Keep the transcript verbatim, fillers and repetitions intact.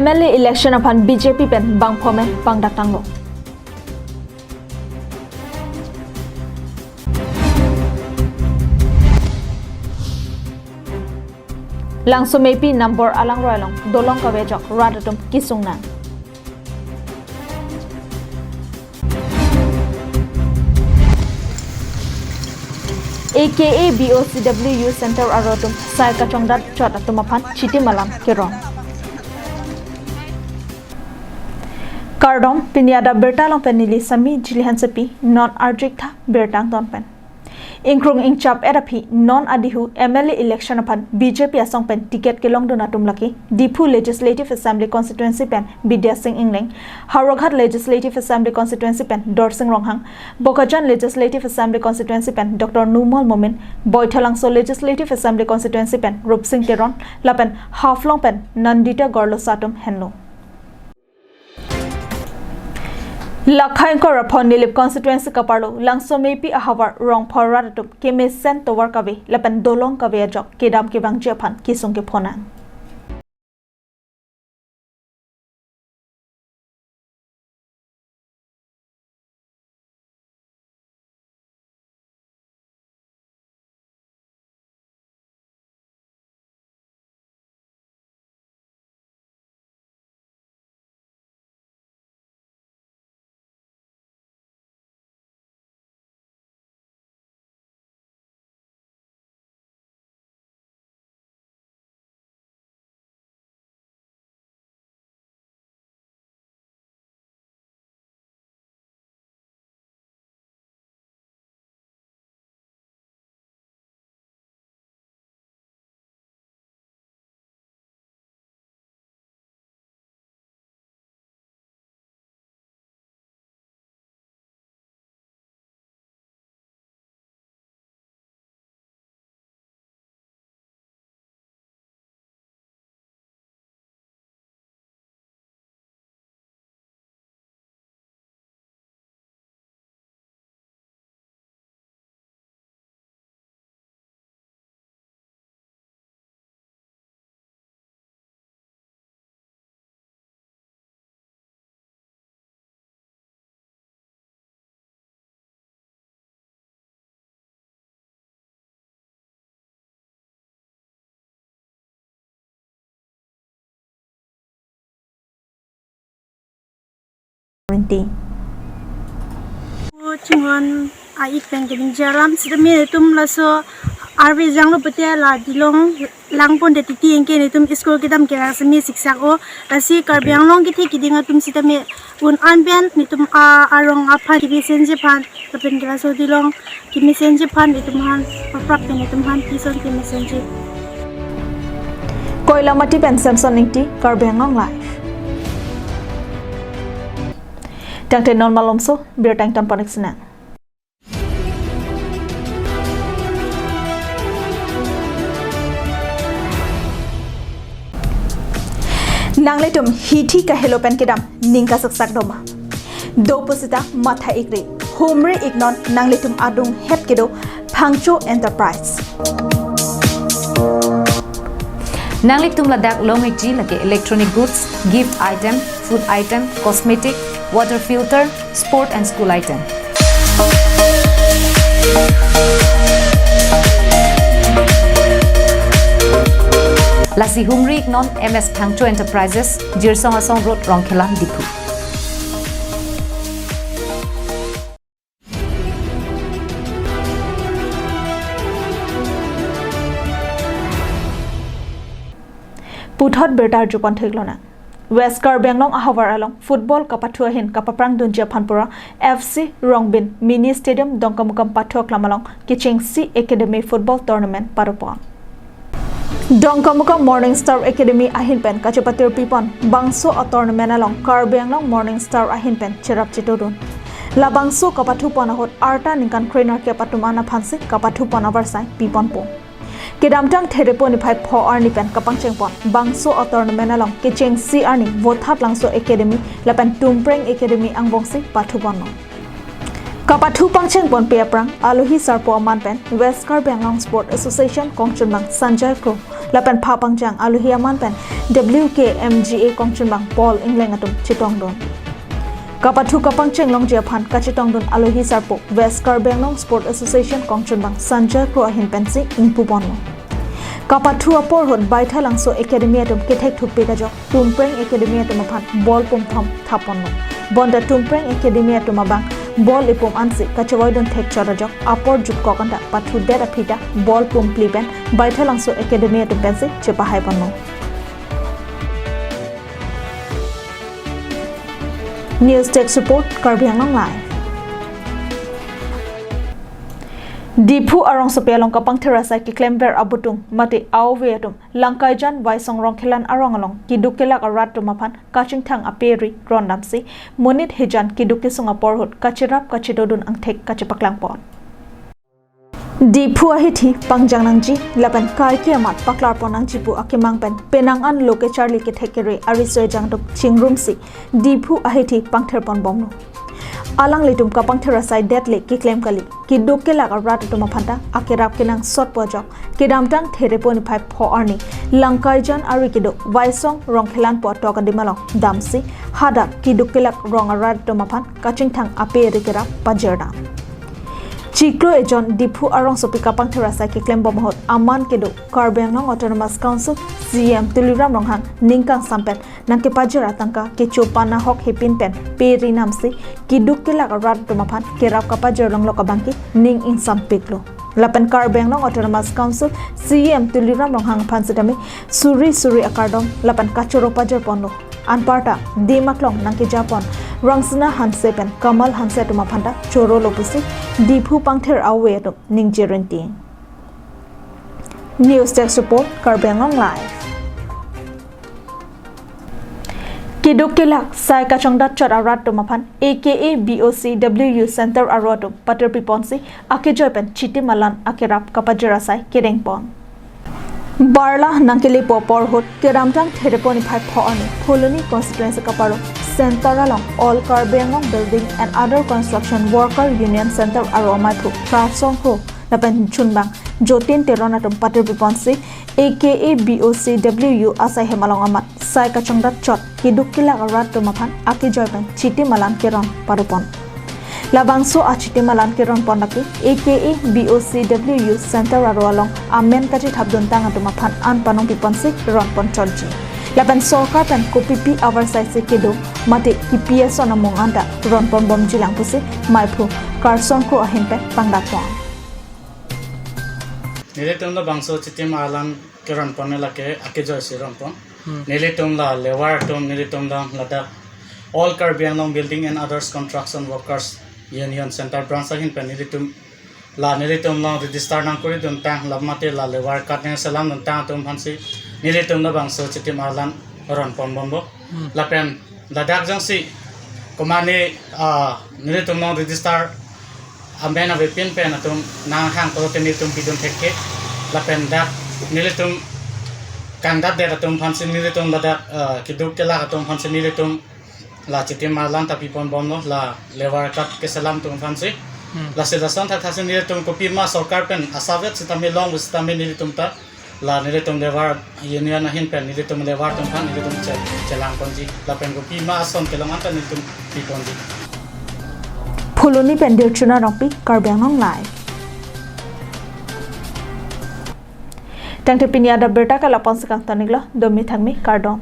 M L A election aphan B J P pen bang phomen bang dak tanglo. Langsomepi Nambor alangroi along dolong kave ajok rat atum kesung nang. A K A B O C W U Center aro atum sai kachongdat chot atum aphan chitim alam kerong. Kardom, pini adap birta along pen neli Sami Jili Hansepi, non arjik tha birta angton pen. Ingkrung ingchap-et aphi non adihu M L A election aphan B J P asong pen ticket kelongdun atum lake Diphu Legislative Assembly Constituency pen Bidya Sing Engleng, Howraghat Legislative Assembly Constituency pen Dorsing Ronghang, Bokajan Legislative Assembly Constituency pen Doctor Numal Momin, Baithalangso Legislative Assembly Constituency pen Rupsing Teron, lapen Haflong pen Nandita Gorlosa atum henlo. Lakhai ingkoi ra pho Nilip constituency kaparlo Langsomepi ahavar Rongphar rat atum kemesen tovar kave lapen dolong kave ajok kedam kevangji aphan kesung kephonang. Rinti. Chinghon a-ik pen keding jalam sitame netum laso arve janglo pute la Dilong langpon de titi anke netum school kedam kerang semi siksak o, lasi Karbi Anglong kethe keding atum sitame un an pen netum a arong aphan kemesenji aphan lapen ke laso Dilong kemesenji aphan netum aphan paprap pen netum aphan tison kemesenji. Koilamati pen Samson Ingti, Karbi Anglong Live. Tangte non malomso birta angtan panik sinang. Nanglitum hithi kahelo pen kedam ning kasaksak doma. Do pusita matha ikri. Humri iknon nanglitum adung het kedo Phangcho Enterprise. Nanglitum ladak long ikji lake electronic goods, gift item, food item, cosmetic, water filter, sport and school item. Lasi humri iknon M S Phangcho Enterprises, Jirsong Asong Road, Rongkhela, Diphu. Puthot birta arjupon theklonang. West Karbi Anglong ahavar along football kapathu ahin kapaprang dunji aphan pura F C Rongbin Mini Stadium Dongkamukam pathu aklam along kechengsi Academy Football Tournament paropon. Dongkamukam Morning Star Academy ahin pen kachepatir pipon bangso a-tournament along Karbi Anglong Morning Star ahin pen cherap chetodun. Labangso kapathupon ahut arta ningkan krenerkep atum an aphansi kapathupon avarsai piponpo. Kedamtang Therepo niphai pho arni pen kapangchengpon bangso a-tournament along kechengsi arni Vothatlangso Academy lapen Tumpreng Academy angbongsi pathuponlo. Kapathu pangcheng ponpe aphrang alohi sarpo aman pen West Karbi Anglong Sport Association kongchunbang Sanjay Kro lapen pha pangcheng alohi aman pen W K M G A kongchunbang Paul Engleng atum chetongdun. Kapathu kapangcheng longji aphan kachetongdun alohi sarpo West Karbi Anglong Sport Association kongchunbang Sanjay Kro ahin pensi ingpu ponlo. Kapathu apor ahut Baithalangso Academy atum kethek thupi kajok Tumpreng Academy atum aphan ball pumthom thap ponlo. Bonta Tumpreng Academy atum abang ball ipum ansi kachevoidun thekchot ajok apor jutkok anta pathudet aphi ta ball pumphli pen Baithalangso Academy atum pensi chepahai ponlo. News Desk Report, Karbi Anglong Live. Diphu arongsopi along kapangthir asai keklemver abutung mate aove atum Langkaijan Waisong Rongkhelan arong along kiduk kelak arat atum aphan kachingthang aperi rondamsi monit hijan kiduk kesung apor ahut kacherap kachetodun angthek kachepaklang pon. Diphu ahithi pangjang nangji lapen kaike amat paklar pon nangji pu akemang pen penang an lo kecharli kethek kere ariso ejang atum chingrumsi Diphu ahithi pangthir pon bomlo. Alanglitum kapangthir asai det le keklem kali. Kiduk kelak arat atum aphan ta akerap kenangsot pu ajok kedamtang Therepo niphai pho arni Langkaijan ari kedo Waisong Rongkhelan pu atok adim along damsi hadak kiduk kelak rong arat atum aphan kachingthang aperi kerap pajir dam. Chiklo ejon Diphu arongsopi kapangthir asai keklem bom ahut aman kedo Karbi Anglong Autonomous Council C E M Tuliram Ronghang ning kangsam pen nangkepajir atangka kecho pan ahok hepin pen peri namsi kiduk kelak arat atum aphan kerap kapajir longlo abangke ning ingsampiklo. Lapen Karbi Anglong Autonomous Council C E M Tuliram Ronghang aphan sitame suri suri akardom lapen kachoro pajir ponlo. Anparta Dimaklong nangkeja pon Rangsina Hanse pen Kamal Hanse atum aphan ta chorolo pusi Diphu pangthir aove atum ningje rinti. News Desk Report, Karbi Anglong Live. Kiduk kelak sai kachongdat chot arat atum aphan A K A B O C W U Center aro atum patirpi ponsi akejoi pen Chiti Malan akerap kapajir asai kereng pon. Barla nangkelepo apor ahut kedamtang Therepo niphai pho arni Phuloni constituency kaparo Center along All Karbi Anglong Building and Other Construction Worker Union Center aro amaiphu Karsong Kro lapen chunbang Jotin Teron atum patirpi ponsi A K A B O C W U asai hem along amat sai kachongdat chot kiduk kelak arat atum aphan akejoi pen Chiti Malan keron pado pon. Labangso a Chiti Malan keron pon lake A K A B O C W U Center aro along amen kachethapdun tang atum aphan an panongpi ponsi ron pon chotji. Lapen sorkar pen kopipi avarsai si kedo mate kipi ason amung anta ron pon bomji lang pusi maiphu Karsong Kro ahin pen pangdak pon. Nelitum labangso Chiti Malan keron pon lake akejoi si ron pon. Hmm. Nelitum la labour atum nelitum dam ladak All Karbi Anglong Building and Others Construction Workers Union Center Branch ahin pen nelitum la nelitum along register nangkoridun tang la mate la labour card nangselamdun tang atum aphansi nelitum labangso Chiti Malan ron pon bomlo. Hmm. Lapen ladak jongsi komane, ah, nelitum along register amen avepin pen atum nanghang pulote nelitum pidun thekke. Lapen dak nelitum kangdatdet atum aphansi nelitum ladak, ah, kiduk kelak atum aphansi nelitum la Chiti Malan ta pi pon bomlo, la labour card keselam atum aphansi. Hmm. Lasi lason thakthak si nelitum kopima sorkar pen asapvet sitame long sitame nelitum ta la nelitum labour union ahin pen nelitum labour atum aphan nelitum che-, chelang ponji. Lapen kopima ason kelong anta nelitum pi ponji. Phuloni pen Dirchuna Rongpi, Karbi Anglong Live. Tangte pini adap birta ke la-an si kangton-iklo, domi thangmi, kardom.